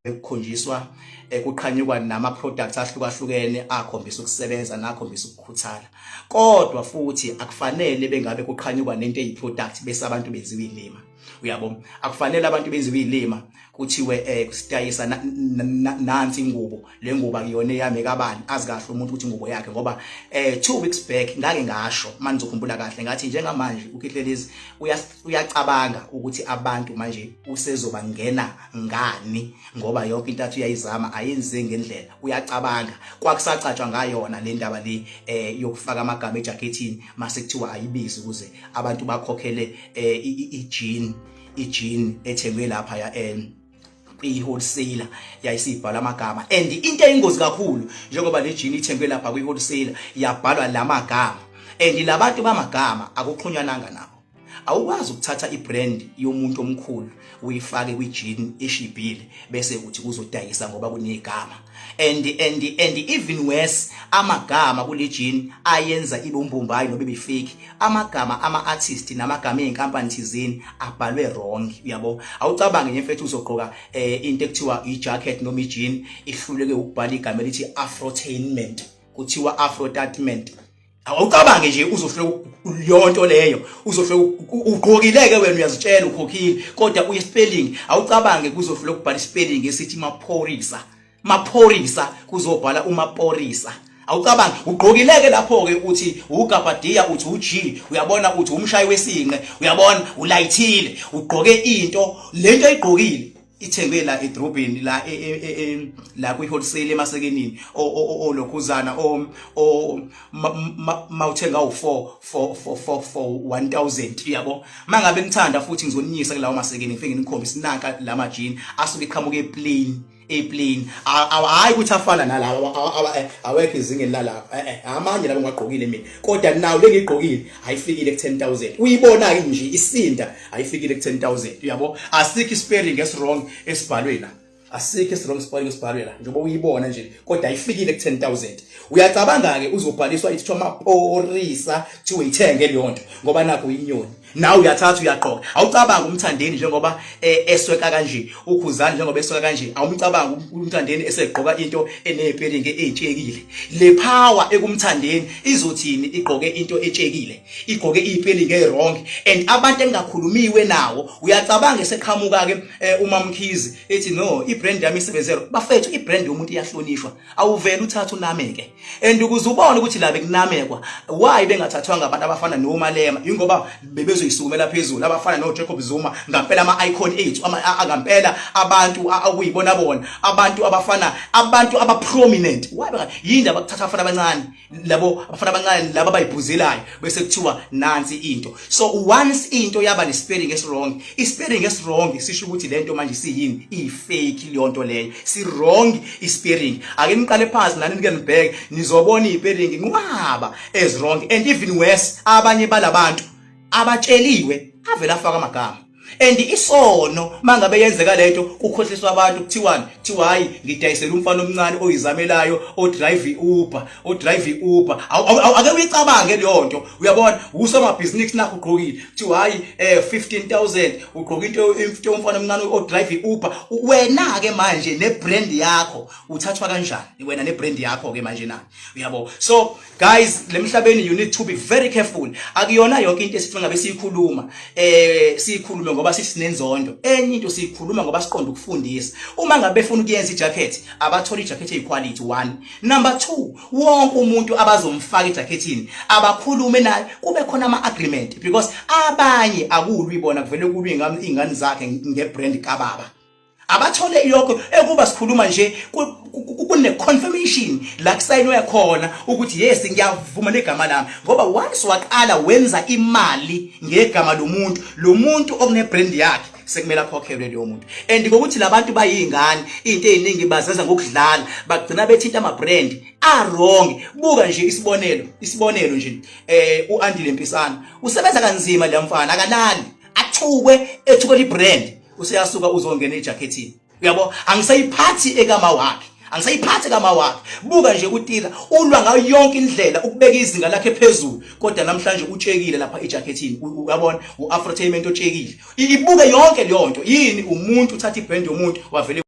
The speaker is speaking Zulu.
Kukhonjiswa kuqhanyukwa nama products ahlukahlukene akhombisa ukusebenza nakhombisa ukukhuthala, kodwa futhi akufanele bengabe kuqhanyukwa nento eyi product bese abantu benziwa ilima, uyabo. Akufanele abantu benziwe ilima, kuthiwe kusitayisa nansi ingubo, le ngubo akuyona eyami, kabani azi kahle umuntu ukuthi ingubo yakhe, ngoba 2 weeks back ngake ngasho, manje ngizokhumbula kahle, ngathi njengamanje uKhehlelezi uyacabanga ukuthi abantu manje usezoba ngena ngani, ngoba yonke into athi uyayizama ayenze ngendlela. Uyacabanga kwakusacatshwa ngayona le ndaba le yokufaka amagama ejacketini, mase kuthiwa ayibizi ukuze abantu bakhokhele i-jean ethengwe lapha ya kwi-wholesaler, yayisibhala amagama. And into eyingozi kakhulu, njengoba le jean ithengwe lapha kwi-wholesaler, yabhalwa lamagama, and labantu bamagama akuxhunyananga nabo. Awukwazi ukuthatha ibrand yomuntu omkhulu uyifake kwi-jean eshibhile bese uthi kuzodayisa ngoba kunegama. And even worse, amagama kule jean ayenza ibe umbumbayi noba ibe fake. Amagama ama-artist namagama ey'nkampani thizeni abhalwe wrong, uyabo. Awucabange nje, mfethu, uzogqoka into ekuthiwa i-jacket noma i-jean, ihluleke ukubhala igama elithi Afrotainment, kuthiwa Afrotainment. Awucabange nje, uzohluleka yonto leyo, uzohluleka. Ugqokileke wena, uyazitshela ukhokhile, kodwa uye spelling, awucabange kuzohluleka ukubhala spelling esithi maphorisa, maphorisa, kuzobhala umaporisa. Awucabangi, ugqokileke lapho ke, uthi ugabadiya, uthi uG, uyabona, uthi umshayi wesinqe, uyabona, ulayithile, ugqoke into, lento ayigqokile ithengwe la edrobheni la la kwi wholesale emasekenini olokhuzana o mawuthenga u4 for for for for 1000, uyabo. Mangabe ngithanda futhi ngizoninyisa kulawo masekeni, ngifike nginikhombise nanka lama jean asuke eqhamuka eplane, hayi ukuthi afana nalawa, awekho izingeni lalapha, amanye labo ngagqokile mina, kodwa nawo lengigqokile ayifikile ku 10,000. Uyibona ke nje isinda, ayifikile ku 10,000, uyabo. Asikho ispelling esi-wrong esibhalwe la, asikho esi-wrong spelling esibhalwe la, njengoba uyibona nje, kodwa ayifikile ku 10,000. Uyacabanga ke, uzobhaliswa ithi maporisa, kuthiwe ithenge leyo nto ngoba nakho inyoni, nawe uyathatha uyaqoka. Awucabanga uMthandeni njengoba esweka kanje, uKhuzani njengoba esweka kanje, awumcabanga uMthandeni esegqoka into enezipelling ezitshekile? Le power ekuMthandeni izothini igqoke into etshekile, igqoke ipelling e-wrong and abantu engakhulumiwe nawo? Uyacabanga eseqhamuka ke uMamkhizi ethi, "No, ibrand yami isebenzelo." Bafethu, ibrand yomuntu iyahlonishwa, awuvele uthatha unameke. And ukuze ubone ukuthi la bekunamekwa, why bengathathwanga abantu abafana noMalema? Ingoba bebezoyisukumela phezulu, abafana noJacob Zuma, ngampela ama icon ethu, ngampela abantu akuyibona bona, abantu abafana abantu aba prominent. Why yini abakuthatha abafana abancane labo, abafana abancane laba abayibhuzelayo, bese kuthiwa nansi into? So once into yaba ne-spelling esi-wrong, i-spelling esi-wrong sisho ukuthi lento manje siyini? I-fake leyo nto leyo, si-wrong i-spelling. Ake niqale phansi nani nike nibheke, nizobona i-spelling nqwaba as wrong. And even worse, abanye balabantu abatsheliwe avela afaka amagama. And isono mangabe yenzeka lento, kukhohliswa abantu, kuthiwani? Kuthiwa, "Hayi, ngidayisela umfana omncane oyizamelayo odrive iUber, odrive iUber." Ake uyicabange leyo nto, uyabona, usomabhizinisi nakho ugqokile, kuthiwa, "Hayi, 15,000," ugqoka into yomfana omncane odrive iUber. Wena ke manje nebrand yakho uthathwa kanjani wena nebrand yakho ke manje na, uyabo? So guys, lemhlabeni you need to be very careful. Akuyona yonke into esithi ngabe siyikhuluma siyikhulume ngoba sisinenzondo. Enye into siyikhuluma ngoba siqonda ukufundisa. Uma ngabe befuna ukuyenza ijacket, abathola ijacket eyiquality, one. Number 2, wonke umuntu abazomfaka ejacketini abakhulume naye, kube khona ama agreement, because abanye akulwi bona, kuvele kulwi ingane zakhe ngebrand kababa. Abathole ilokho ekuba sikhuluma nje kune confirmation la kusayinwe khona ukuthi yes, ngiyavuma negama lami, ngoba once waqala wenza imali ngegama lomuntu, lo muntu okune brand yakhe sekumele akhokhelwe leyo muntu. And ngokuthi labantu bayingane, into eziningi bazenza ngokudlala, bagcina bethinta ama brand a wrong. Buka nje isibonelo nje, uAndile Mpisana usebenza kanzima le mfana, akalali, athukwe, ethukela ibrand, useyasuka uzongena ejacketini, uyabo. Angisayiphathi ekama wakhe. Angisayiphathi kama wakhe. Buka nje uTira ulwa ngayo yonke indlela ukubeka izinga lakhe phezulu, kodwa namhlanje utshekile lapha ejacketini. Uyabona, uAfrotainment otshekile. Ibuke yonke leyo nto. Yini umuntu uthatha ibrand yomuntu wavele